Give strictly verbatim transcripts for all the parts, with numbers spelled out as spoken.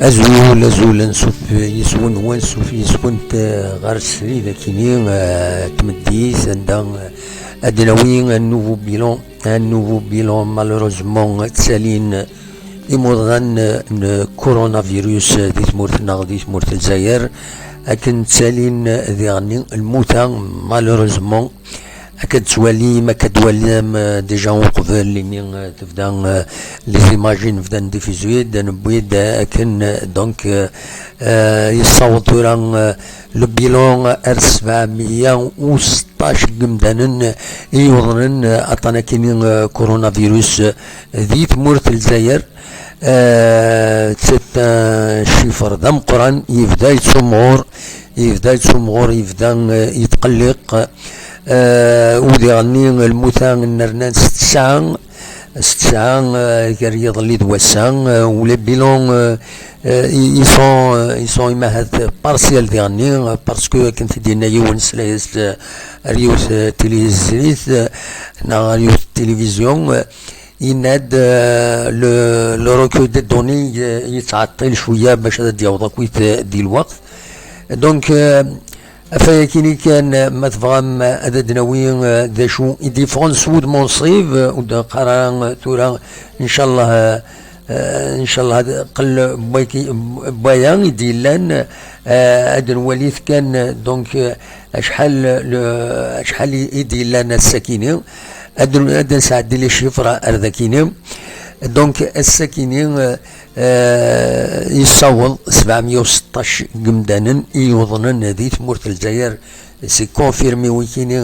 Azul, azul, ansuf yis-wen, wansuf yis-went, eh, ɣer srid akini, eh, tmeddit, anda, eh, ad nawi un nouveau bilan, un nouveau bilan, malheureusement, ttalin imuḍan, eh, n coronavirus, eh, di tmurt-nneɣ, di tmurt n Lezzayer, akken ttalin, eh, diɣenni lmuta, malheureusement, akka d-tettwalim, akka d-twalam, eh, déjà uqbel imi, eh, tebda, eh, les images bdan diffuser-d, newwi-d, eh, akken, eh, donc, eh, eh, yessaweḍ tura, eh, le bilan ar sebɛemya u seṭṭac n yimdanen, eh, i yuḍnen, eh, aṭṭan akini, eh, coronavirus, eh, di tmurt n Lezzayer. Eh, c'est un chiffre d ameqqran, yebda yettumɣur, yebda yettumɣur, yebda, eh, yetqelliq. Eh, u diɣenni lmuta nnernan s tesɛa, s tesɛa, eh, gar yiḍelli d wass-a, eh, u les bilans, eh, eh, ils sont, eh, ils sont imahat partiels diɣenni, eh, parce que akken t-id-yenna yiwen s layes, eh, ar yiwet, eh, tilizrit, eh, neɣ ar yiwet tilivizyu, eh, yenna-d, eh, le, le recueil des données, eh, yettɛeṭṭil cwiya bac ad d-yaweḍ akkit, eh, di lweqt. Donc, eh, afayakini kan, eh, ma tebɣam, eh, ad d-nawi, eh, d acu i d-yeffɣen s wudem unṣib, eh, ur d-neqqar ara, eh, tura, ncallah, eh, eh, ncallah ad qel waki-, waya i d-yellan, eh, ad nwali kan, eh, donc, eh, acḥal, le, acḥal i, i d-yellan ass-akini, ad, ad nesɛeddi les chiffres ar dakini. Donc, ass-akini, eh, eh, yessaweḍ sebɛemya u seṭṭac n yimdanen i yuḍnen di tmurt n Lezzayer, c'est confirmé wikini,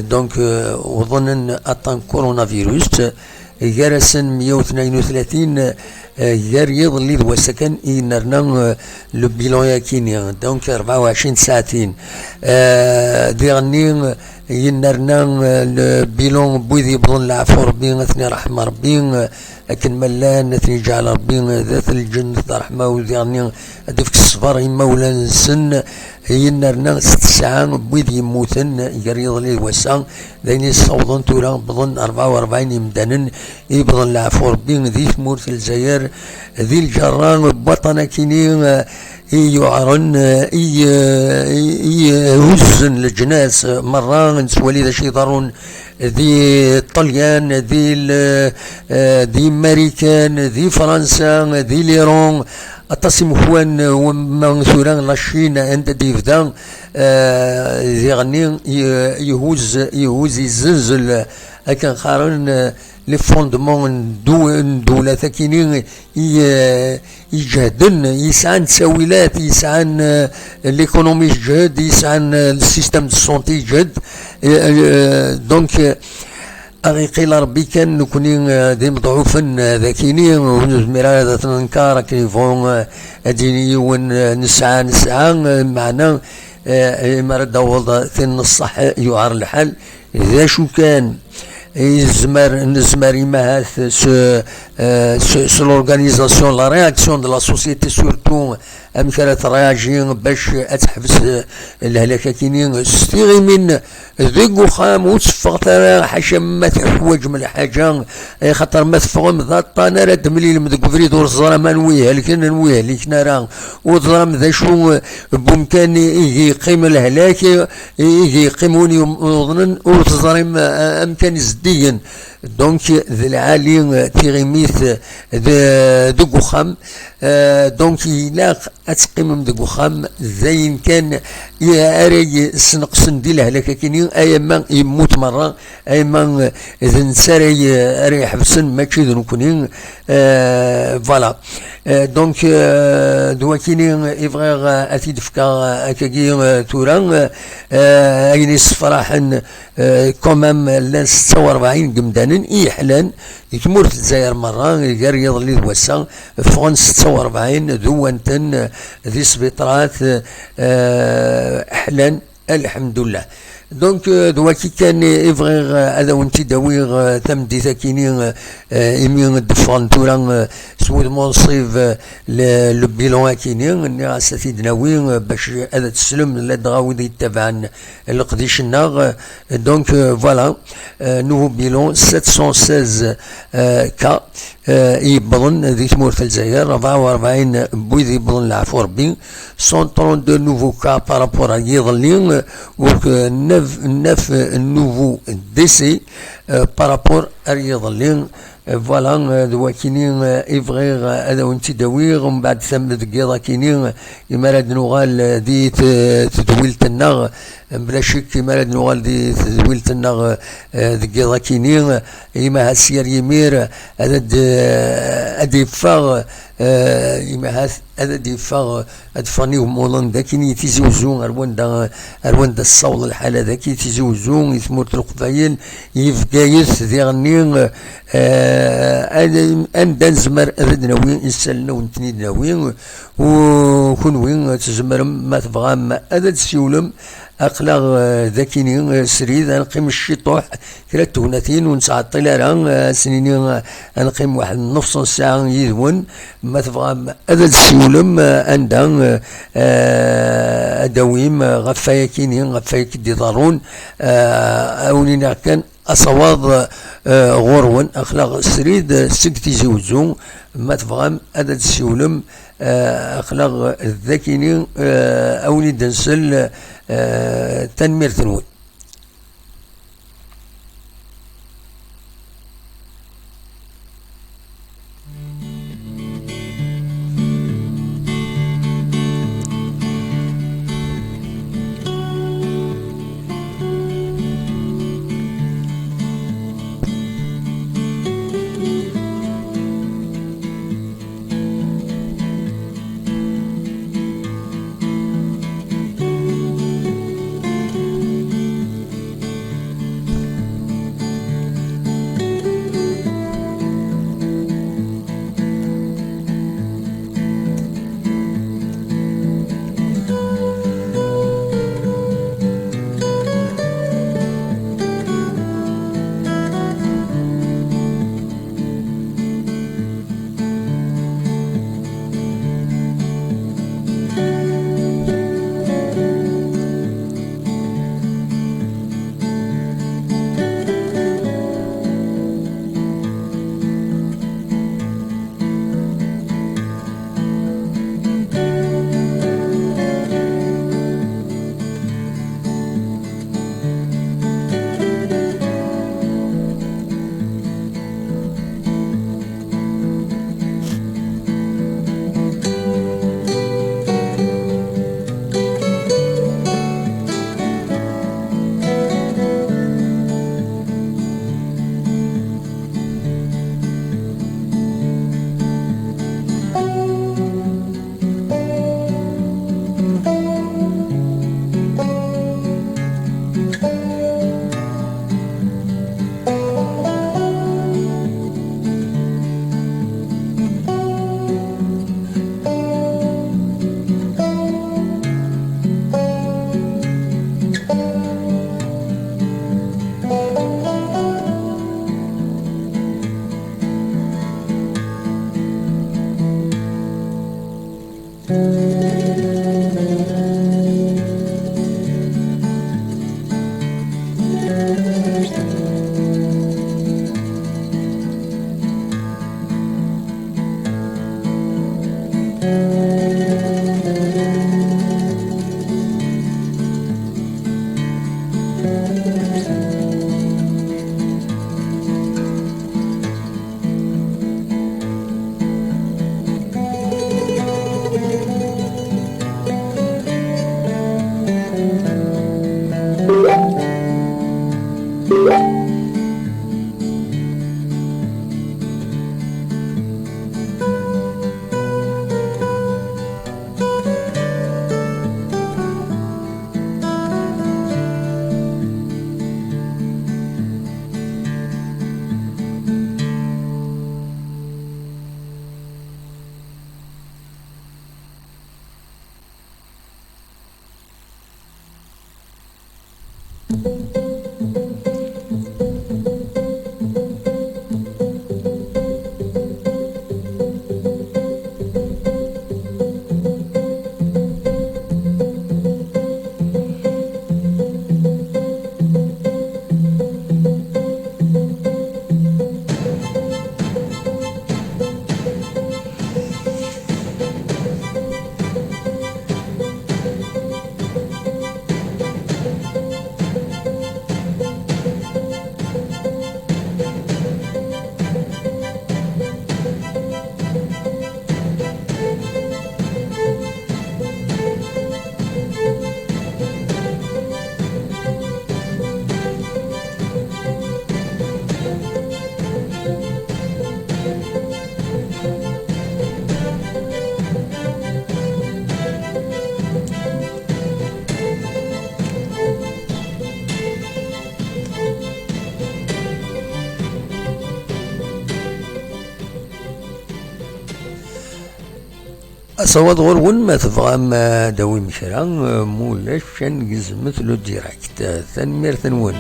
donc, eh, uḍnen aṭṭan coronavirus, gar-asen meyya u tnayen u tlatin, eh, gar yiḍelli d wass-a kan i yennerna, eh, le bilan-yakini, donc rebɛa u ɛecrin tsaɛtin. Eh, diɣenni, eh, yennerna, eh, le bilan n wid yewwḍen leɛfu Rebbi, ad ten-iṛḥem Rebbi, eh, akken ma llan, ad ten-iǧɛel Rebbi, eh, d at lǧennet d ṛṛeḥma, u diɣenni ad d-ifk ṣṣber i imawlan-nsen, yennerna s tesɛa n wid yemmuten gar yiḍelli d wass-a, d ayen yessawḍen tura, wwḍen rebɛa u rebɛin imdanen i yewwḍen leɛfu Rebbi di tmurt n Lezzayer, di lǧerra n waṭṭan-akini, eh, i yuɛren, eh, i, eh, i, i huzzen leǧnas merra, nettwali d acu iḍerrun di Ṭṭelyan, di l-, eh, di Marikan, di Fransa, di Liṛun, aṭas imekwan, eh, wamma tura la Chine, anda d-yebda, eh, diɣenni, i-, ihuz, ihuz, izzenzel, akken qqaren, eh, les fondements n ddu-, n ddewlat akini i, eh, iǧehden, yesɛan ttawilat, yesɛan, eh, l'économie tejhed, yesɛan, eh, le système de santé yejhed. Eh, eh, donc, eh, ad iqqil Rebbi kan, nekni, eh, d imeḍɛufen, eh, d akini, ur nezmir ara ad t-nenker, akken yebɣu, eh, ad d-yini yiwen, eh, nesɛa, nesɛa, eh, meɛna, eh, mi ara d-taweḍ tin n ṣṣeḥ, yuɛer lḥal. D acu kan i nezmer, nezmer imahat s, eh, s, s l'organisation, la réaction de la société surtout, amek ara tṛaji bac ad teḥbes, eh, lehlak-akini s tiɣimin deg uxxam, ur teffɣet ara, ḥaca ma teḥwaǧem lḥaǧa, eh, xaṭer ma teffɣem d aṭṭan ara d-temlilem deg ubrid, ur teẓram anwa ihelken, anwa ihelken ara, ur teẓram d acu, eh, n wemkan i, i yeqqim lehlak, i, i yeqqim win yuḍnen, ur teẓrim, eh, amkan zeddigen. Donc, d lɛali, eh, tiɣimit, eh, de, deg uxxam. Eh, donc, ilaq ad teqqimem deg uxxam, d ayen kan i ara yesneqsen di lehlak-akini, ay ama yemmut merra, ay ama, eh, d netta ara y-, ara iḥebsen, mačči d nekni. Eh, voilà. Eh, donc, eh, d wakini i bɣiɣ, eh, ad t-id-fkeɣ, eh, akkagi, eh, tura, eh, eh, ayen yessefraḥen, eh, quand même, llan setta u rebɛin n yemdanen i yeḥlan di tmurt n Lezzayer merra, gar yiḍelli d wass-a, ffɣen setta u rebɛin d uwanten, eh, di sbiṭrat, eh, ḥlan, alḥemdullah. Donc, eh, d waki kan i bɣiɣ, eh, ad awen-t-id-awiɣ, eh, tameddit-akini, eh, imi d-ffɣen tura, eh, s wudem unṣib, eh, le, le bilan-akini, nniɣ-as ad t-id-nawi, eh, bac ad teslem, ladɣa wid yettabaɛen leqdic-nneɣ. Donc, euh, voilà, euh, nouveau bilan, sept cent seize, euh, cas, eh, yewwḍen di tmurt n Lezzayer, rebɛa u rebɛin n wid yewwḍen leɛfu Rebbi, cent trente-deux nouveaux cas par rapport ar yiḍelli, eh, u k-, neuf, neuf nouveaux décès, eh, par rapport ar yiḍelli. Eh, voilà, eh, d wakini, eh, i bɣiɣ, eh, ad awen-tt-id-awiɣ, mbeɛd tam-, deg yiḍ akini, eh, imi ara d-nuɣal, eh, di t-, tedwilt-nneɣ, eh, bla ccek, imi ara d-nuɣal di tedwilt-nneɣ, eh, deg yiḍ akini, eh, imahat s yir yimir, ad d-, eh, ad d-yeffeɣ, eh, imahat ad d-yeffeɣ, ad d-ffɣen igmuḍen d akin i Tizi Uzzu, ar wanda, ar wanda tessaweḍ lḥala d akin i Tizi Uzzu, i tmurt n Leqbayel, i Bgayet, diɣenni, eh, ad, anda nezmer ad d-nawi isallen, ad wen-ten-id-nawi, u kunwi tzemrem, ma tebɣam, ad d-tsiwlem, aql-aɣ, eh, d akini, eh, srid, ad neqqim ciṭuḥ, kra n tegnatin ur nettɛeṭṭil ara, eh, ad s-nini, eh, ad neqqim waḥed nnefṣ n ssaɛa yid-wen, ma tebɣam ad d-tsiwlem, eh, anda, eh, eh, ad d-tawim, eh, ɣef wayakini, ɣef wayak i d-iḍerrun, eh, ad wen-iniɣ kan asawaḍ, eh, ɣur-wen, aql-aɣ srid, eh, seg Tizi Uzzu, ma tebɣam ad d-tsiwlem, eh, aql-aɣ d akini, eh, ad wen-id-nsel, eh, tanemmirt-nwen. Asawaḍ ɣur-wen, ma tebɣam ad d-awim kra, ma ulac, ad gezmet le direct. Tanemmirt-nwen.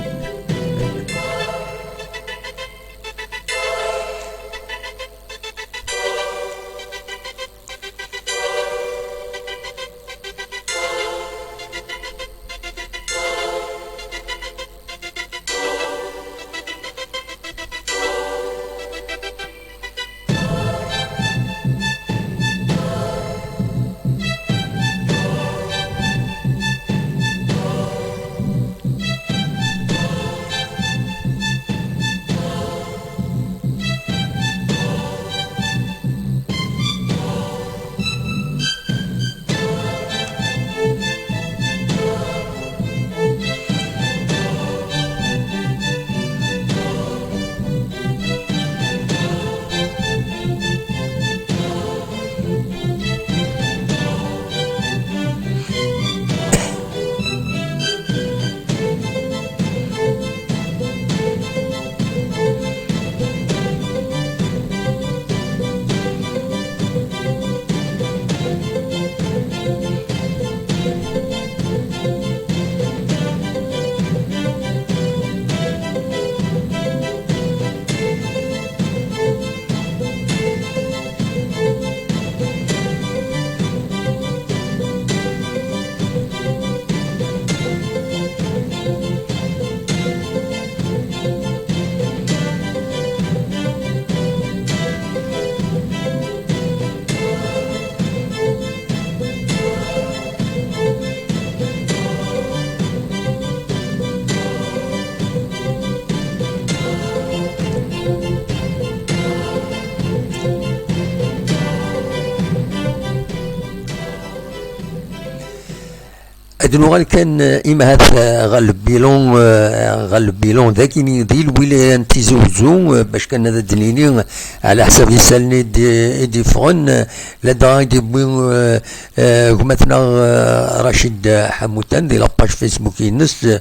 Ad nuɣal kan, eh, imahat, eh, ɣer le bilan, eh, ɣer le bilan dagini di lwilaya n Tizi Wezzu, eh, bac kan ad d-nini, eh, ɛla ḥsab isallen i d-, i d-iffɣen, eh, ladɣa i d-iwwi, eh, eh, gma-tneɣ, eh, Racid Ḥamutan di la page Facebook-ines, eh,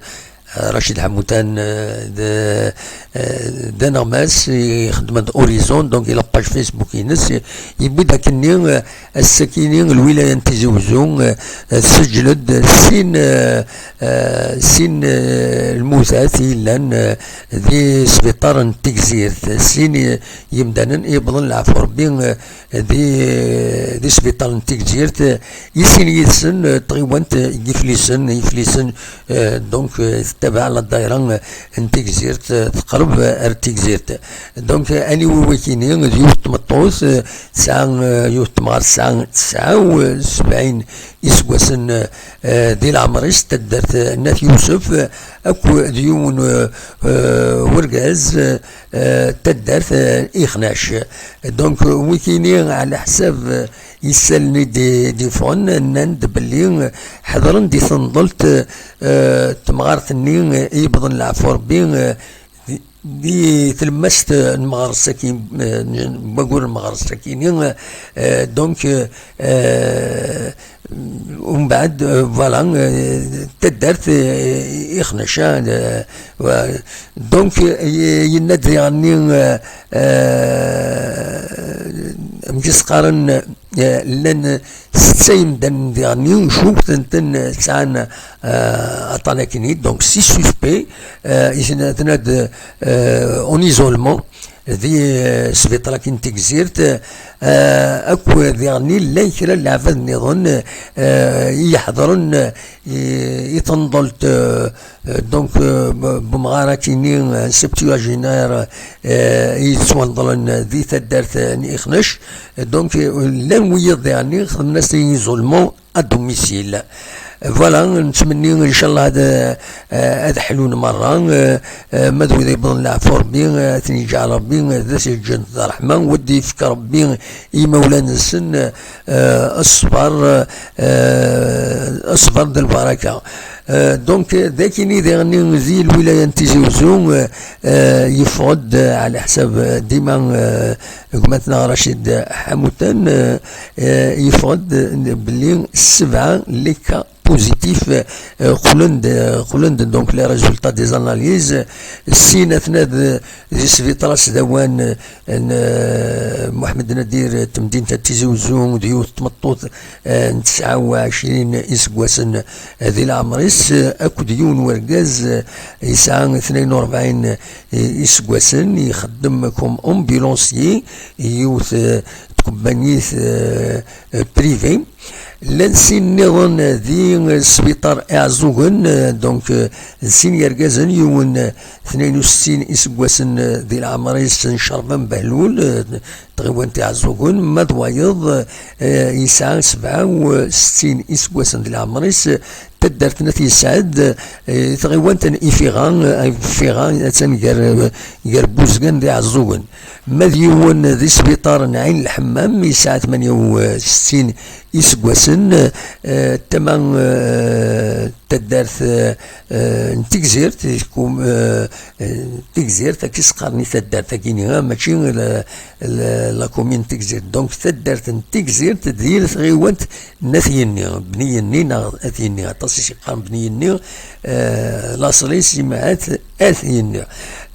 Racid Ḥamutan, eh, d, eh, d aneɣmas, ixeddem d Horizon, donc, i la page Facebook-ines, yewwi-d akkenni, eh, ass-akini, lwilaya n Tizi Wezzu, eh, eh, tesseǧled sin, eh, eh, sin, eh, lmutat i yellan, eh, di sbiṭar n Tigzirt, sin, eh, yemdanen i yewwḍen leɛfu Rebbi, eh, di, di sbiṭar n Tigzirt, eh, i sin yid-sen, eh, tɣiwant, eh, n Yiflisen, Yiflisen, eh, donc, eh, tettabaɛ la dayra, eh, n Tigzirt, eh, teqreb, eh, ar Tigzirt. Donc, eh, aniwi wakini, d yiwet tmeṭṭut, eh, tesɛa, eh, yiwet temɣart tesɛa tesɛa u sebɛin iseggasen, eh, eh, di leɛmer-is, taddart, eh, n At Yusef, eh, akked yiwen, eh, eh, wergaz, eh, eh, taddart, eh, Ixnac. Donc, wikini, ɛla ḥsab, eh, isallen i d-, d-iffɣen, nnan-d belli, eh, ḥedṛen di tenḍelt, eh, temɣart-nni, eh, i yewwḍen leɛfu Rebbi, eh, di, di tlemmast, eh, n meɣres-agi, eh, n, n waggur n meɣres-agi-ni, eh, donc, eh, eh, Umbeɛd, euh, voilà, euh, taddart, euh, Ixnac, euh, wa-, donc, euh, yenna-d diɣenni, euh, euh, amek i s-qqaren, euh, llan setta yemdanen diɣenni, cukten-ten, euh, sɛan, euh, aṭṭan akkenni, donc six suspects, euh, i ten-, tenna-d, euh, en isolement. Di, eh, sbiṭar-agi n Tigzirt, eh, akk diɣenni llan kra n leɛbad nniḍen, eh, i iḥeḍren, eh, i, i tenḍelt, eh, eh, donc, eh, b-, n umɣar akini, eh, septuagénaire, eh, i yettwanḍlen di taddart, eh, n Ixnac. Donc, eh, llan wiyaḍ diɣenni xedmen-as iẓulmen à domicile. Voilà, nettmenni, inchallah, ad, eh, ad ḥlun merra, eh, eh, ma d wid yewwḍen leɛfu Rebbi, eh, ad ten-yeǧǧ Rebbi, eh, d as-yeǧǧen d ṛṛeḥma, u ad d-yefk Rebbi i yimawlan-nsen, eh, ṣṣber, eh, ṣṣber d lbaraka. Eh, donc, d akini diɣenni di lwilaya n Tizi Wezzu, eh, eh, yeffeɣ-d, eh, ɛla ḥsab, eh, dima, eh, gma-tneɣ Racid Ḥamutan, eh, eh, yeffeɣ-d belli sebɛa les cas positif, euh, qqlen-d, qqlen-d, donc, les résultats des analyses. Sin atna d, di sbiṭar asdawan, euh, n, euh, Mohamed Nadir, euh, temdint n Tizi Uzzu, d yiwet tmeṭṭut, euh, n tesɛa u ɛecrin iseggasen, euh, di leɛmer-is, euh, akked yiwen wergaz, euh, yesɛa tnayen u rebɛin iseggasen, ixeddem comme ambulancier i yiwet, euh, tkebbaniet, euh, euh, privée. Llan sin nniḍen di sbiṭar Iɛeẓẓugen, euh, donc, euh, d sin yergazen, yiwen, euh, tnayen u settin iseggasen, euh, di leɛmer-is, n Cerban Behlul, euh, tɣiwant Iɛeẓẓugen, ma d wayeḍ, eh, yesɛa sebɛa u settin iseggasen di leɛmer-is, taddart n At Yesɛed, eh, tɣiwant n Ifiɣa, eh, Ifiɣa attan gar, gar Buzgan d Iɛeẓẓugen. Ma d yiwen di sbiṭar n Ɛin Lḥemmam, yesɛa tmanya u settin iseggasen, eh, tama, eh, taddart, eh, eh, n Tegzirt, kum-, eh, eh, Tegzirt, akka i s-qqaren i taddart-agi-nni, ah, mačči la, la, la commune n Tegzirt. Donc, taddart n Tegzirt d yir tɣiwant n At Yenni, Bni Yenni neɣ At Yenni, aṭas i s-yeqqaren Bni Yenni, eh, laṣel-is yemɛet At Yenni.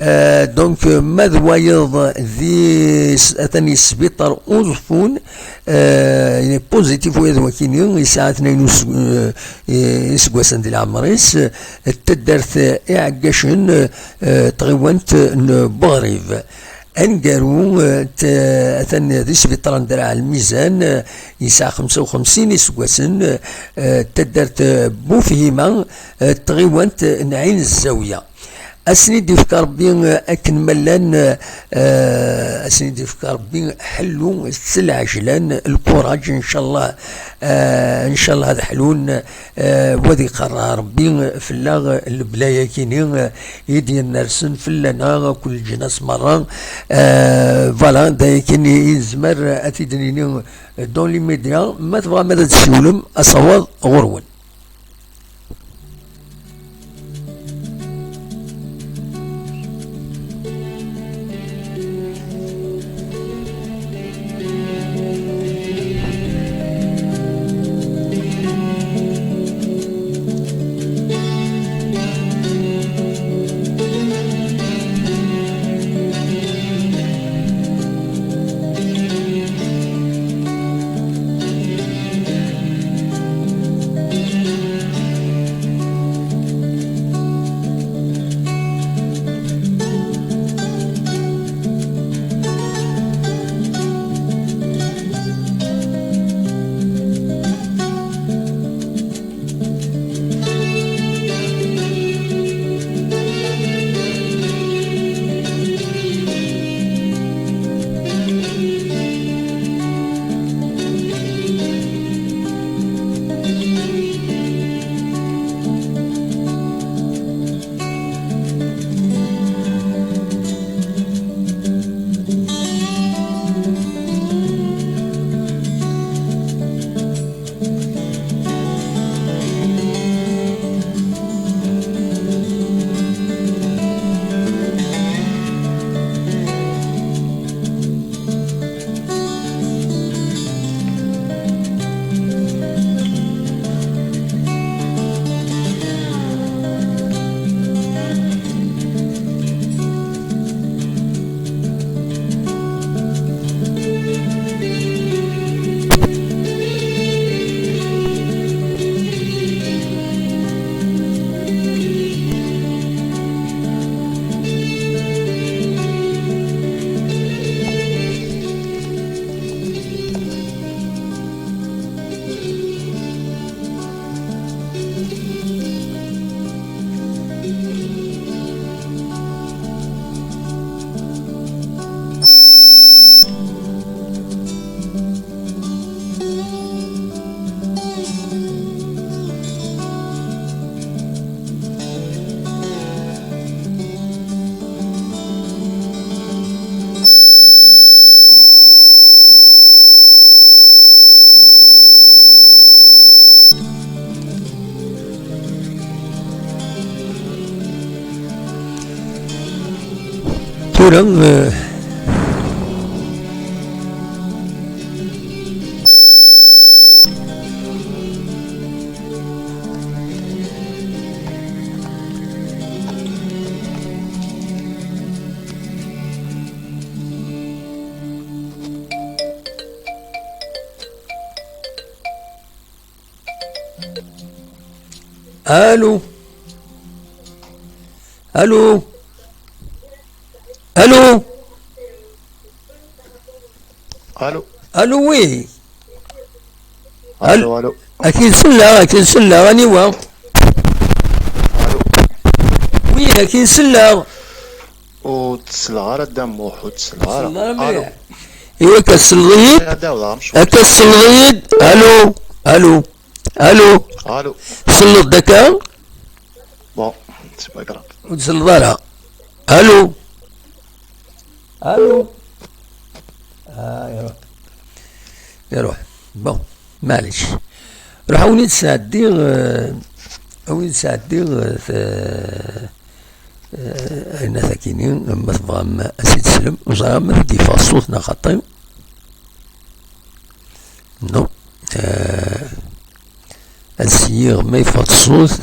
Eh, donc, ma d wayeḍ di s-, atan yesbiṭar Uẓeffun, eh, il est positif wayeḍ wakini, yesɛa tnayen u s-, eh, iseggasen di leɛmer-is, eh, taddart, eh, Iɛeggacen, eh, tɣiwant n Buɣrib. Aneggaru, eh, t-, atan di sbiṭar n Draɛ Lmizan, eh, yesɛa xemsa u xemsin iseggasen, eh, taddart, eh, Bufhima, eh, tɣiwant n Ɛin Zzawya. Ad sen-id-yefk Rebbi, eh, akken ma llan, eh, ad sen-id-yefk Rebbi ḥellu s lɛejlan, lkuraǧ, ncallah, eh, ncallah ad ḥlun, eh, wad iqerra Rebbi fell-aɣ lebla-yakini, eh, i d-yennersen fell-aneɣ akk leǧnas merra. Eh, voilà, d ayakini i nezmer ad t-id-nini dans les médias, ma tebɣam ad d-tsiwlem, asawaḍ ɣur-wen. Tura, eh, Allô? Allô? Allô? Allô? Allô, oui. Allô, allô. Akin selleɣ, akin selleɣ, aniwa? Oui, akin selleɣ. Ur tesleɣ ara Dda Muḥ, ur tesleɣ ara. Iwa akka tselleḍ-iyi-d? Akka tselleḍ-iyi-d? Allô? Allô? Allô? Allô? Tselleḍ-d akka? Bon, c'est pas grave. Ur tselleḍ ara. Allô? Allô? Ah, iruḥ. Iruḥ. Bon, maɛlic. Ruḥ, awen-id sɛeddiɣ, eh, awen-id sɛeddiɣ, eh, t-, eh, ayen akini, ma tebɣam ad s-id-teslem, ur ẓriɣ ma ad d-yeffeɣ ṣṣut neɣ xaṭi. Non. Euh, ad sliɣ ma yeffeɣ-d ṣṣut.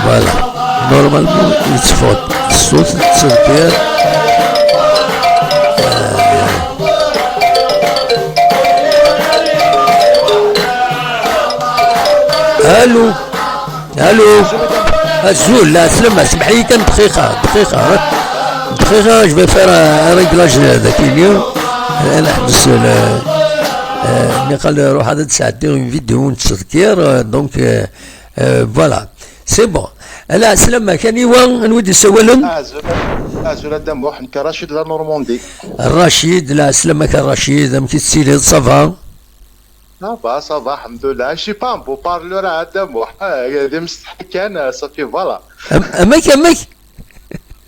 Voilà. Normalement, yetteffeɣ-d ṣṣut, ttebbiɣ. Allô? Allô? Azul, la, slama, smeḥ-iyi kan dqiqa, dqiqa, hein. Dqiqa, je vais faire un, un réglage d akini. Ad neḥbes le, euh, niqal ruḥ ad d-sɛeddiɣ une vidéo n ttḍekkir, euh, donc, euh, euh, voilà. C'est bon. Ala, slama, kan iwa, anwa i d-yessawalen? Azul, azul a Dda Muḥ, nekk Racid la Normandie. Racid, la, slama-k a Racid, amek i tettiliḍ, ça va? Ça va, ça va, alḥemdulillah. Je suis pas un beau parleur a Dda Muḥ. Ah, d imsetḥi kan, ça fait, voilà. Am-, amek, amek?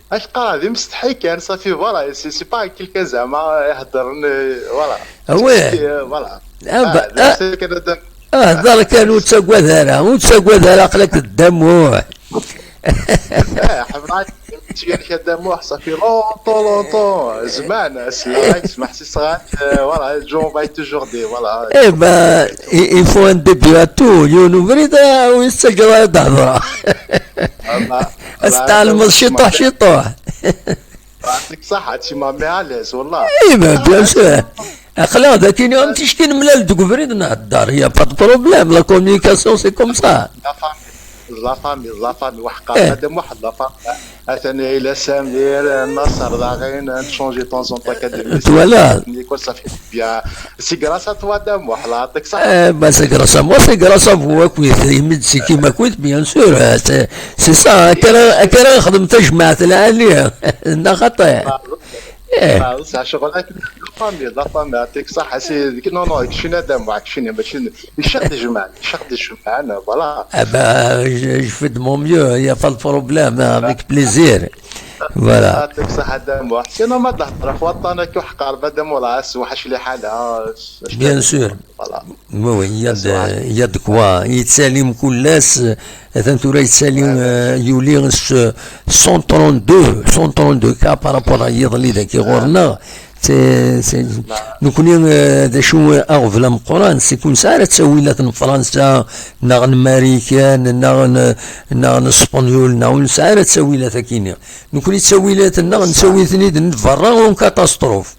Acqar d imsetḥi kan, ça fait, voilà. C'est, c'est pas quelqu'un زعما يهضر, euh, voilà. Ah ouais. Euh, voilà. Ah, bah, Ah, c'est que le- ah, hḍeṛ kan, ur ttagad ara, ur ttagad ara, aql-ak d Dda Muḥ. Eh, ḥemmleɣ-k, ttiyalek a Dda Muḥ, ça fait longtemps, longtemps. زمان, سمعت, سمعت, سمعت, euh, voilà, je m'en vais toujours des, voilà. Eh ben, il, il faut un début à tout. Yiwen ubrid, ah, ur yettaǧǧa ara ad d-hedṛeɣ. Voilà. Ad tettɛelmeḍ ciṭuḥ, ciṭuḥ. يعطيك الصحة, tu m'as mis à l'aise, والله. Eh ben, bien sûr. Aql-aɣ d akini, am ticki nemlal deg ubrid, nhedder. Il y a pas de problème. La communication, c'est comme ça. La famille, la famille, la famille, وحقا Eh. هذا واحد la famille. Attends, il y a Samir, Nasser, la reine, on change de temps en temps, كادير. Voilà. Nicole, ça fait du bien. C'est grâce à toi, Dda Muḥ, الله يعطيك الصحة. Eh ben, c'est grâce à moi, c'est grâce à vous, akkit, imi d-tikim akkit, bien sûr, eh, c'est, c'est ça, hein, akka ara, akka ara nexdem tajmaɛt lɛali, neɣ xaṭi? Eh. Ah, c'est شغلك, la famille, la famille, يعطيك الصحة. C'est, non, non, كشينا دم, كشينا, ماشي, يشق دي جمعان, يشق دي جمعان, voilà. Ah ben, je, je fais de mon mieux, il y a pas de problème, hein, avec plaisir. Voilà. يعطيك الصحة دم. Sinon ما تهضر في وطنك وحقار, مادام ولا وحش لي حالها. Bien sûr. Voilà. Oui, oui, il y a de, il y a de quoi. Yettali mkul ass, atan tura yettali, euh, yuli s cent trente-deux, cent trente-deux cas par rapport à yiḍelli dagi ɣur-neɣ. C'est, c'est, nekkni, euh, d acu aɣbel ameqqran, c'est que ur nesɛi ara ttawilat n Fransa, neɣ n Marikan, neɣ n, neɣ n Spenyul, neɣ ur nesɛi ara ttawilat akini. Nekkni ttawilat-nneɣ nettawi-ten-id n berra, en catastrophe.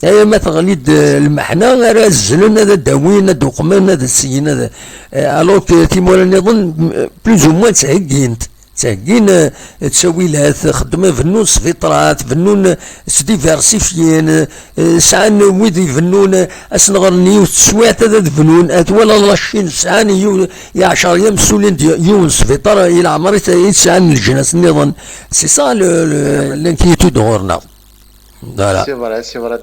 Aya ma teɣli-d, eh, lmeḥna, ara zzlen, ad d-awin, ad d-uqmen, ad syin, ad, eh, alors que timura nniḍen, m-, plus ou moins ttheggint. Ttheggin, eh, ttawilat, xeddmen, bennun sbiṭrat, bennun, eh, sdiversifyin, eh, sɛan wid ibennun, eh, asenɣer n yiwet teswiɛt ad, ad bnun, ad twalaḍ la Chine, sɛan yiw-, i ɛecṛa yamsulin d yiwen sbiṭar, i leɛmer i t-, i sɛan leǧnas nniḍen. C'est ça le, le, l'inquiétude ɣur-neɣ. Voilà. C'est vrai, c'est vrai.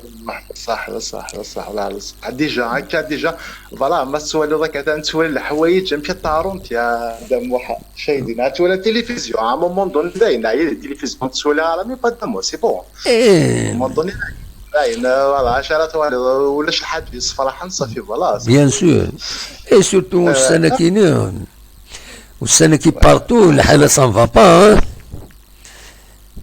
صح, صح, صح, والله صح. Déjà, هكا déjà, voilà, ما تسوالي ذاك, أنت تسوالي الحوايج, أنت تعرفت يا دم واحد شاهدين, أنت ولا تلفزيون, à un moment donné, داين, هي التلفزيون تسوالي على مي با دمو, c'est bon. Eh, À un moment donné, داين, voilà, عشرة توالي, ولا شي حد يصفر, صافي, voilà. Bien sûr. Et surtout, ussan-agi, ussan-agi partout, lḥala ça ne va pas, hein.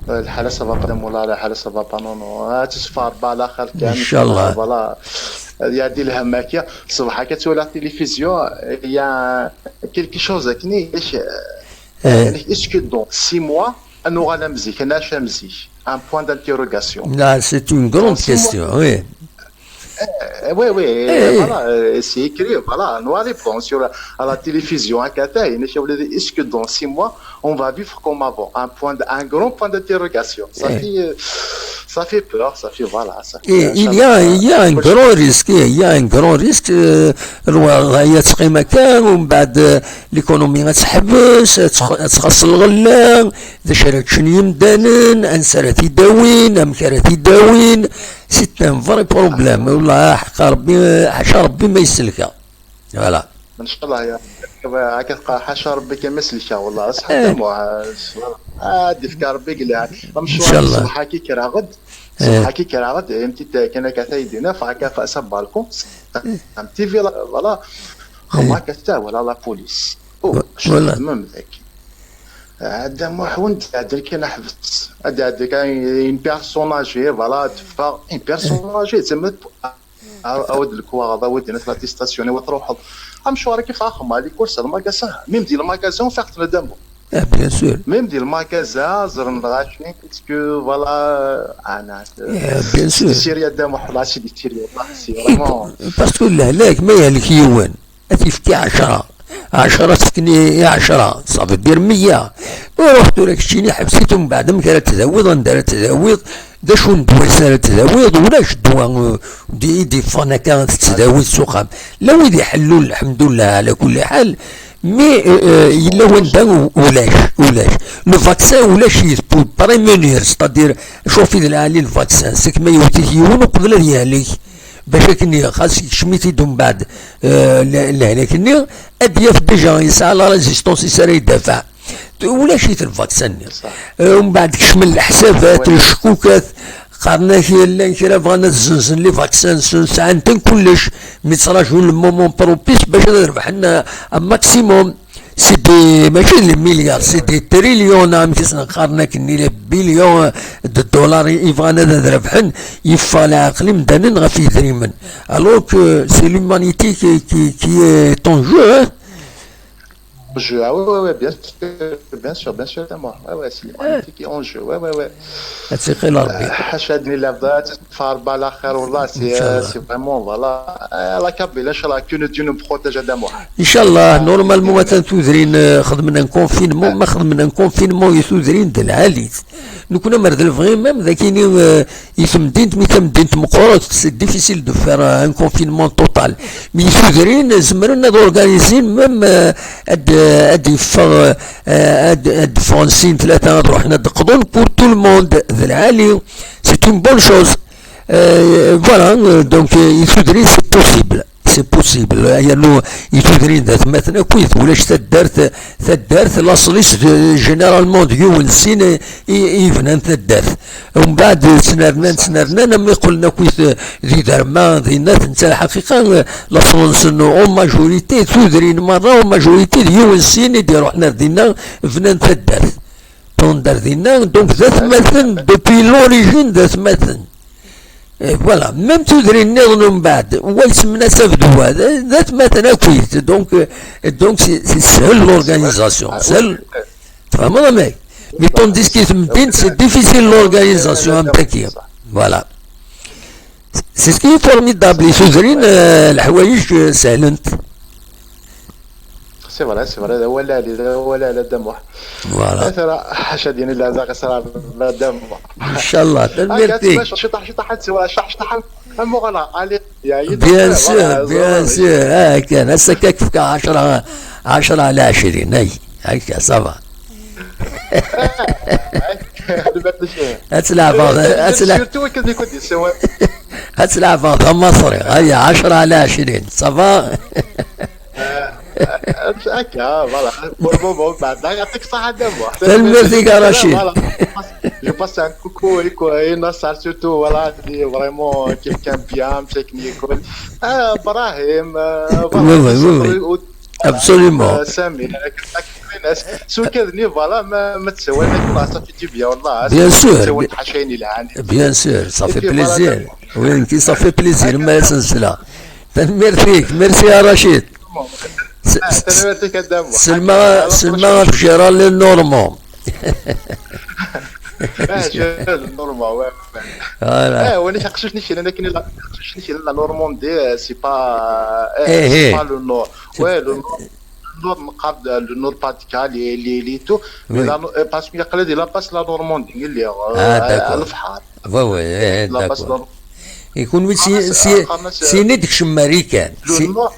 الحالة ça va pas, ولا الحالة ça va pas, non, non. آه، تصفى ربي على خير كامل. إن شاء الله. Voilà. يا دي الهم هكا. الصباح كتولى التلفزيون, il y a quelque chose, كني, إيش, Eh, est-ce que dans six mois, أنو غالا مزيك, أنا شا مزيك. Un point d'interrogation. Là, c'est une grande question, oui. Oui, oui, eh, voilà, euh, c'est écrit, voilà, noir et blanc sur la, à la télévision, à Qatar, il y a écrit, est-ce que dans six mois, on va vivre comme avant? Un point de, un grand point d'interrogation. Ça eh. fait, euh, ça fait peur, ça fait, voilà, ça fait, eh, il y a, il y a un grand risque, eh, il y a un grand risque, euh, الوضعية تقيم هكا، ومن بعد, euh, l'économie غتحبس, تخ-, تخص الغلة، ذا شرا تشني يمدانن، أنسى راه تيداوين، أم كرا تيداوين، c'est un vrai problème. والله حق ربي، حاشا ربي ما يسلكها. Voilà. ان شاء الله يا رب. هكا تبقى حاشا ربي كما سلكها، والله صح. آه، ديفك ربي قال لها ان شاء الله. صباح كي كرا غد، صباح كي كرا غد، امتي كان كتايدينا فهكا فاسا بالكون، امتي في، voilà. خما كتاولا لا بوليس. او شو مملك. هذا محون هذا كان حبس، هذا هذا كان بيرسوناجي، voilà، دفا بيرسوناجي زعما. عاود الكواغ، عاود هنا في لاتيستاسيون، وتروح. امشوا راكي فاخم على كورس الماكازان، ميم ديال الماكازان فاقت ندموا. Ah, bien sûr. ميم ديال الماكازان زرن الغاشي، باسكو فوالا انا. Ah, bien sûr. سيريا دام واحد العشي ديال سيريا، والله سي فريمون. Parce que لهلاك ما يهلك يوان، تيفكي عشرة، عشرة سكني عشرة، صافي دير مية. ورحت ولا كشيني حبسيتو من بعد ما كانت تداويض، ندار تداويض، دا شو ندوي سنة تداويض ولا شدوا دي دي فانا كانت تداويض سوقام. لا ويدي حلوا الحمد لله على كل حال. مي، آه، آه، الا وندا ولاش، ولاش لو فاكسان ولاش يثبو بريمونير، ستادير شوفي العالي الفاكسان سك ما يوتيك يون وقبل هذه عليك. باش كني خاص يكشميتي دون بعد، آه، ل-، لهناك ني اديف ديجا يسعى لا ريزيستونس يسرى يدافع. ولا شي الفاكسان ني. آه، ومن بعد كشمل الحسابات والشكوكات، قالنا كي لا كرا بغانا تزنزن لي فاكسان سن ساعة نتن كلش، مي تراجعون المومون بروبيس باش نربح لنا ماكسيموم. سي دي، ماشي لي مليار، سي دي تريليون، عم كيسنا قارنا كني لي بليون د الدولار يبغانا ذا ذربحن، يفا العقل مدانن غا في دريمن. الوغ كو سي لومانيتي كي، كي، كي اي اون جو، ها؟ جو، آه، وي، وي، وي، بيان سور، بيان سور، بيان سور، تمام. وي، وي، سي لومانيتي كي اون جو، وي، وي، وي. هادشي خير ربي. حاشا دني لا بدا تفار بالا خير والله، سي، سي فريمون، فوالا. آه، لا كابيل، ان شاء الله، كو ديو نو بروتيج هذا موح. ان شاء الله، نورمالمون مثلا تودرين، آه، خدمنا كونفينمون، ما خدمنا كونفينمون يتودرين د العالي. نكون مرد الفغي ميم ذاكيني، آه، يتمدينت، مي تمدينت مقرات، سي ديفيسيل دو فير ان كونفينمون توتال. مي يتودرين، زمرنا دورغانيزين ميم، آه، اد، اد يفغ، آه، اد، اد فرونسين ثلاثة، روحنا دقضون بور تو الموند ذا العالي. سي اون بون شوز. Euh, voilà, euh, donc, euh, يتودرين سي بوسيبل، سي بوسيبل. يعني يتودرين ذات مثلا كويت ولاش تدارت، تدارت لاصليس جينيرالمون ديون سين يبنان تدارت. ومن بعد سنرنان، سنرنان، ما يقولنا كويت ذي درما، ذي نات، انت الحقيقة، لاصلونس اون ماجوريتي تودرين مرة، وماجوريتي ديون سين يديروا حنا دينا بنان تدارت. تندر دينا، دونك ذات ماثن، دوبي لوريجين ذات ماثن. إيه، فوالا، ميم تودرين نظن من بعد، ويسمنا ساف دوا، ذات ماثن اكويت، دونك، دونك سي، سي سهل لورغانيزاسيون، سهل. تفهموا مي؟ مي طونديس كي تمدين، سي ديفيسيل لورغانيزاسيون، ام تاكي. فوالا. سي سكي فورميدابل، يسوزرين، آه، الحوايج، آه، سهلنت. سي فري، سي فري، هذا هو اللي عليه، هذا هو اللي على دموح. فوالا. ترى حاشا ديالي لا، هذا غير صرا دموح. ان شاء الله، تنميرتي. شطح، شطح، شطح، شطح. المغنى، علي، يا يد بيان الخير، سور، فوالا، بيان زوين. سور. ها كان، هسه كيف كان عشرة، عشرة على عشرين، هاي، هاي كان، صافا. هات لعبة، هات لعبة. سيرتو كذا يكون يسوى. هات لعبة، مصري، هيا عشرة على عشرين، صافا. هكا، فوالا. بون، بون، بون، بعد، يعطيك الصحة، دابا. تنميرتي يا رشيد. فوالا. جو باس ان كوكو، يكو، اي نصر، سيرتو، فوالا، دي فريمون كيف كان بيان، تكنيكول. آه، ابراهيم، آه، فوالا، وي، وي، وي. سيرتو، ابسوليمون. آه، سامي، راك، راك الناس. سو كذني، فوالا، ما، ما تسوى لك، والله، صافي، تي بيان، والله، بيان سور، تسوى بي-، حاشيني العاني. بيان سور، صافي ايبي، فوالا، بليزير. وي، كي صافي بليزير، ما سلسلة. تنميرتي، ميرسي يا رشيد. س-، آه، س-، تنميرتي كدام. سلمى، سلمى في جيران لي نورمون. Ah, je, le Normand, ouais, ouais. Voilà. Eh, ouais, aqcic-nni kra akken, aqcic-nni kra la Normandie, euh, c'est pas, euh, eh, c'est eh, pas le Nord. C'est ouais, le Nord, le Nord, le Nord Pas-de-Calais, les, les, les tout. Mais oui. La, euh, parce qu'il y a la passe la Normandie, il y a, euh, ah, d'accord. À, à ouais, ouais, eh, d'accord. Et qu'on nous, c'est, c'est, c'est une éducation américaine. Le Nord.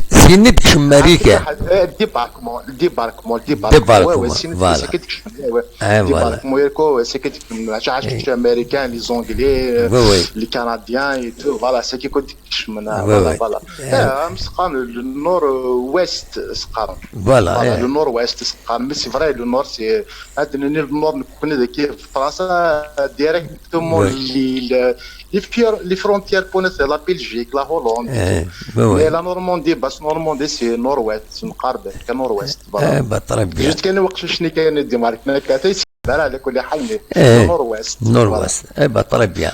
C'est une éducation américaine. Eh, débarquement, débarquement, débarquement. Débarquement, ouais, ouais, c'est une, voilà. C'est quelque chose, ouais, ouais. Eh, voilà. Débarquement, c'est quelque chose américain, les Anglais, euh, ouais, ouais, les Canadiens et tout. Voilà, c'est quelque chose. Ouais, voilà, ouais. Voilà. Eh, euh, c'est comme le nord, euh, ouest, c'est comme. Voilà, voilà, eh. Le nord-ouest, c'est comme. Mais c'est vrai, le nord, c'est, ah, le nord, nous connaissons de qui, France, euh, direct. Tout le monde, ouais, les, les, les fier-, les frontières pour nous, c'est la Belgique, la Hollande et tout. Eh, ouais, ouais. Mais la Normandie, Basse Normandie, c'est nord-ouest, c'est une carte, c'est nord-ouest, voilà. Eh, bah, très bien. Juste que nous, je suis né, que nous, démarque, mais que c'est, voilà, le collègue, mais eh, nord-ouest, nord-ouest. Voilà. Eh, bah, très bien.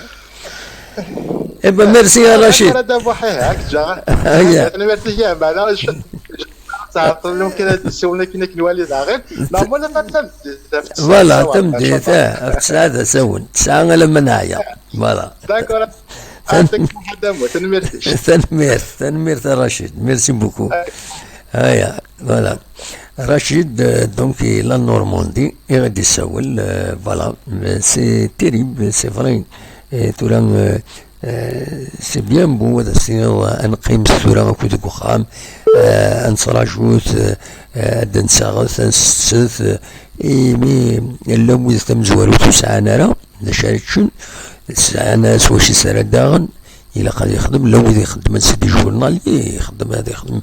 Eh ben, merci à Rachid. أنا دابا واحد هاك جا. أيا. أنا مرتي يا معنا، ش-، ش-، تعرف اليوم كنا نسولنا كنا كنوالي داغين. لا، ولا فهمت. Voilà, تمديت، آه، تسعة سون، تسعة على منايا. Voilà. D'accord. Tan-, يعطيك الصحة دامو، تنميرتي. Tanemmirt, tanemmirt a Rachid. Merci beaucoup. Aya, voilà. Rachid, euh, donc, i la Normandie, i ɣ-d-isawel, euh, voilà. Mais c'est terrible, c'est vrai. Et tura, euh, euh, c'est bien beau, ad as-tiniḍ, ad neqqim s tura akk deg uxxam, euh, ad nettraǧut, euh, ad d-nseɣ, ad nsettet, euh, imi llan wid tamezwarut ur sɛan ara d acu ara ččen, sɛan s wacu ara daɣen, ilaq ad yexdem, llan wid ixeddmen s des journaliers, ixeddem, ad yexdem,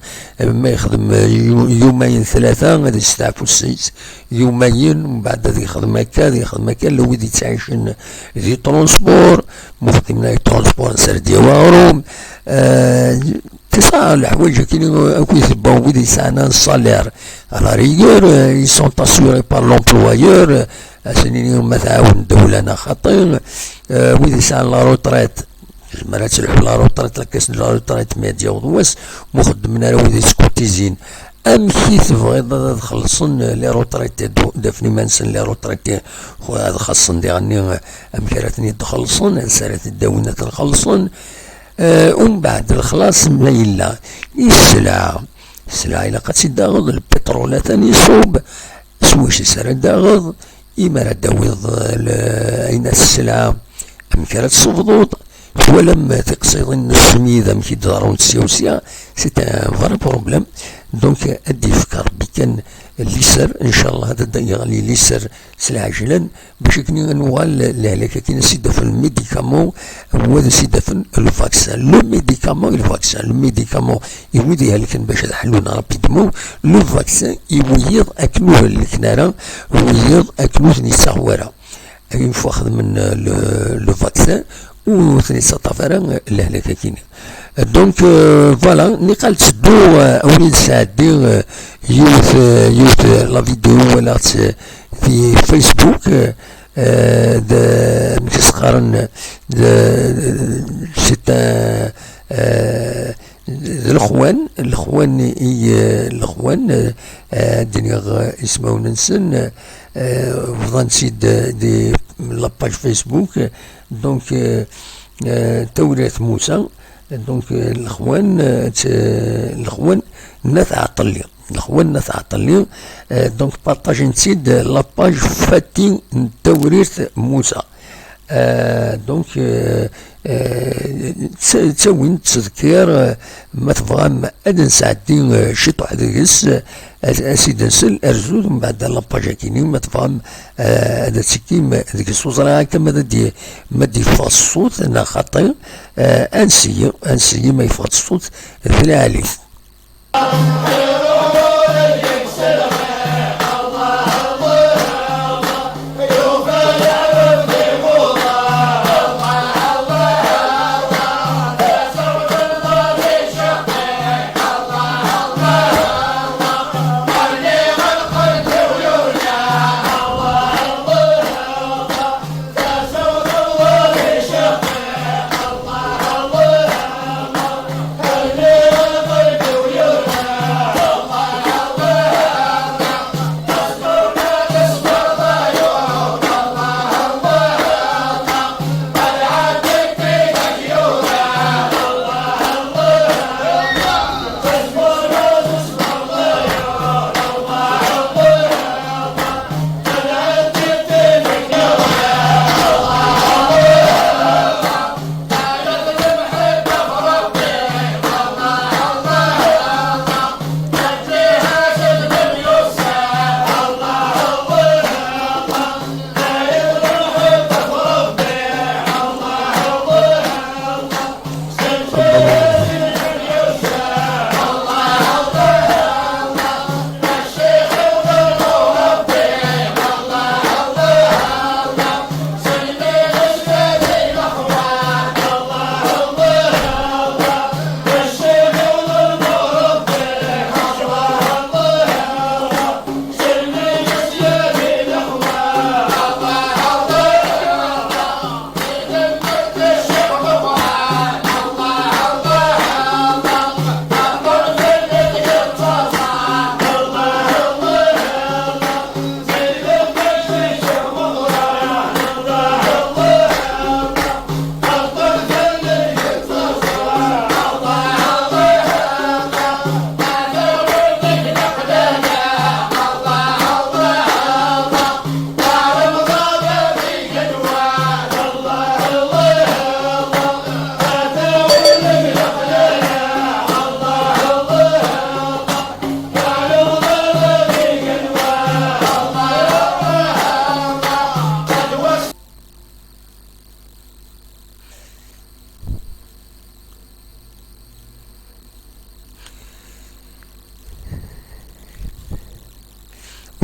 ma yexdem, eh, yu-, yumayen tlata, ad yesteɛfu seg-s, yumayen, mbeɛd ad yexdem akka, ad yexdem akka, llan wid yettɛicen di transport, ma ur xdimen ara transport, ad nserdi aɣrum, eh, tesɛa leḥwayeǧ akkin akk i tebɣa wid yesɛan un salaire. À la rigueur, eh, ils sont assurés par l'employeur, eh, ad sen-nini ma tɛawen ddewla neɣ xaṭi, eh, wid yesɛan la retraite, Tezmer ad telḥu la retraite, la caisse de la retraite, mi ad yaweḍ wass, ma ur xeddmen ara wid yettkuttizin. Amek i tebɣiḍ ad, ad xellṣen les retraités, d-, d-afen iman-nsen les retraités, xu-, ad xaṣṣen diɣenni, amek ara ten-id-xellṣen, ansa ara t-id-awin ad ten-xellṣen. Eh, umbeɛd lexlaṣ ma yella, i sselɛa, sselɛa ilaq ad tt-id-taɣeḍ, lpiṭrul atan iṣub, s wacu ara d-taɣeḍ, imi ara d-tawiḍ, eh, le-, ayen at sselɛa, amek ara tessebḍuḍ, twalam tiqsiḍin n usmid amek i d-ḍerrunt sya u sya, c'est un vrai problème. Donc, ad d-yefk Rebbi kan liser, ncallah ad d-yeɣli liser s lɛejlan, bac akken ad nuɣal lehlak akin ad s-id-afen le médicament, wa ad s-id-afen le vaccin. Le médicament et le vaccin. Le médicament i wid ihelken bac ad ḥlun rapidement, le vaccin i wiyiḍ akken ur helken ara, wiyiḍ akken ur ten-yettaɣ wara. Une fois xedmen le, le vaccin, ur ten-yettaṭṭaf ara lehlak-agi. Donc, euh, voilà, niqal tteddu, euh, a win sɛeddi, euh, yiwet, euh, yiwet, euh, la vidéo walaɣ-tt, euh, fi Facebook, euh, euh, de, amek i s-qqaren, de, c'est un, euh, d lexwan, lexwan i, eh, lexwan, eh, eh, ad d-iniɣ, eh, ismawen-nsen, eh, bḍan-tt-id, eh, di la page Facebook, eh, donc, eh, eh, Tawrirt Musa, donc, eh, lexwan, eh, t-, lexwan n At Ɛeṭṭelli, lexwan n At Ɛeṭṭelli, eh, donc partagen-tt-id, eh, la page Fati n Tawrirt Musa. Euh, donc, euh, euh, tt-, ttawin, ttḍekkir, euh, ma tebɣam ad nesɛeddi, euh, ciṭuḥ deg-s, euh, as-, as-id-nsel, arzut, mbeɛd la page-agi-nni, ma tebɣam, euh, ad tettekkim deg-s, ur ẓriɣ akka ma ad d-, ma d-yeffeɣ ṣṣut, neɣ xaṭi, euh, ansi, ansi ma yeffeɣ-d ṣṣut, d lɛali.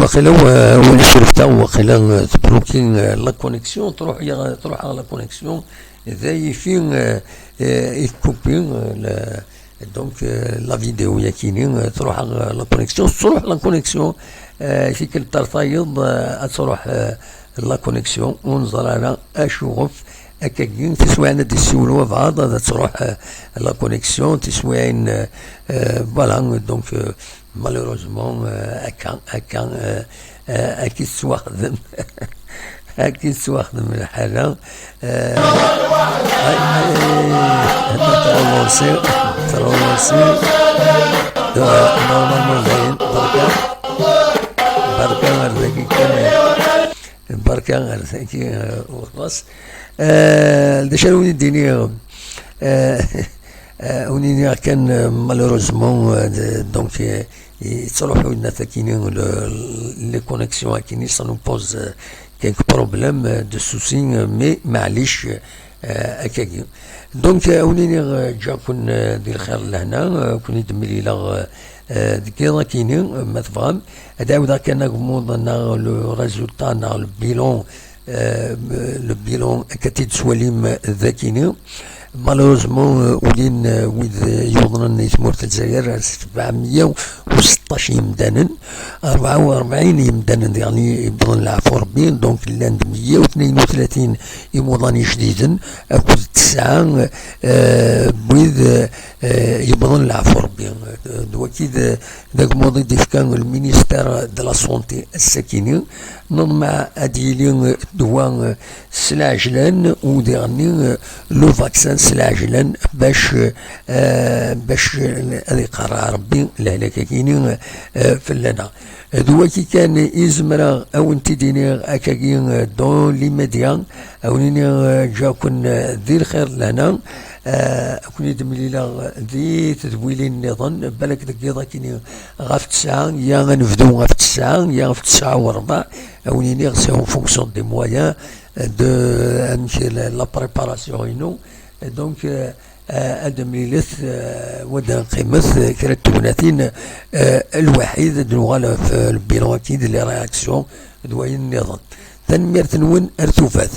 Waqila, euh, ulac lfta, waqila, euh, tbloki, euh, la connexion, truḥ, truḥ la connexion, d ayifi, euh, euh, i tkupi, euh, la, donc, euh, la vidéo yakini, euh, truḥ, euh, la connexion, truḥ la connexion, euh, tikkelt ar tayeḍ, euh, ad truḥ, euh, la connexion, ur neẓri ara acuɣef. Akkagi, tiswiɛin ad d-issiwel wabɛaḍ, ad truḥ, euh, la connexion, tiswiɛin, euh, euh, voilà, donc, euh, malheureusement, euh, akka, akka, euh, euh, akka i tettwaxdem. Akka i tettwaxdem lḥala. Euh, ay, ay, ay, ay, ay, trop lancé, trop lancé. Euh, normalement, dayen, barka, barka ar dagi kan, euh, barka ar dagi, euh, وخلاص. Euh, d acu ara wen-d-iniɣ? Euh, euh, wen-iniɣ kan, euh, malheureusement, euh, de, donc, euh, yettruḥu-d akini le, les connexions akini, ça nous pose, euh, quelques problèmes, euh, de soucis, euh, mais maɛlic, euh, akkagi. Donc, euh, wen-iniɣ, euh, ǧǧaken, euh, di lxir lehna, euh, kun-id-mlileɣ, euh, euh, deg yiḍ akini, euh, ma tebɣam. Ad ɛawdeɣ kan agmuḍ neɣ le résultat neɣ le bilan, euh, le bilan akka t-id-twalim dakini. Malheureusement, euh, ulin, euh, wid, euh, yuḍnen i tmurt n Lezzayer ar sebɛemya u seṭṭac yimdanen, rebɛa u rebɛin yimdanen diɣen i yewwḍen leɛfu Rebbi, donc llan-d meyya u tnayen u tlatin imuḍan ijdiden, akked tesɛa, euh, n wid, euh, euh, yewwḍen leɛfu Rebbi. Euh, d waki d, d agmuḍ i d-ifka le ministère de la santé ass-akini. Neḍmeɛ ad yili ddwa, euh, s lɛejlan, u diɣenni, euh, le vaccin s lɛejlan, bac, euh, bac, euh, ad iqerreɛ Rebbi lehlak-akini, euh, fell-aneɣ. D waki kan i zemreɣ a wen-t-id-iniɣ akkagi, euh, dans l'immédiat, a wen-iniɣ, euh, ǧǧaken, euh, di lxir lehna, euh, a ken-id-mlileɣ di tedwilin nniḍen, balak deg yiḍ akini ɣef tesɛa, ya ad nebdu ɣef tesɛa, ya ɣef tesɛa u rebɛa, a wen-iniɣ c'est en fonction des moyens, euh, de, amek la, la préparation inu. Donc, euh, euh, ad d-mlilet, euh, wa ad d-nqimet, euh, kra n tegnatin, euh, lwaḥid, ad nuɣal ɣef, euh, le bilan-agi d les réactions d wayen nniḍen. Tanemmirt-nwen, ar tufat.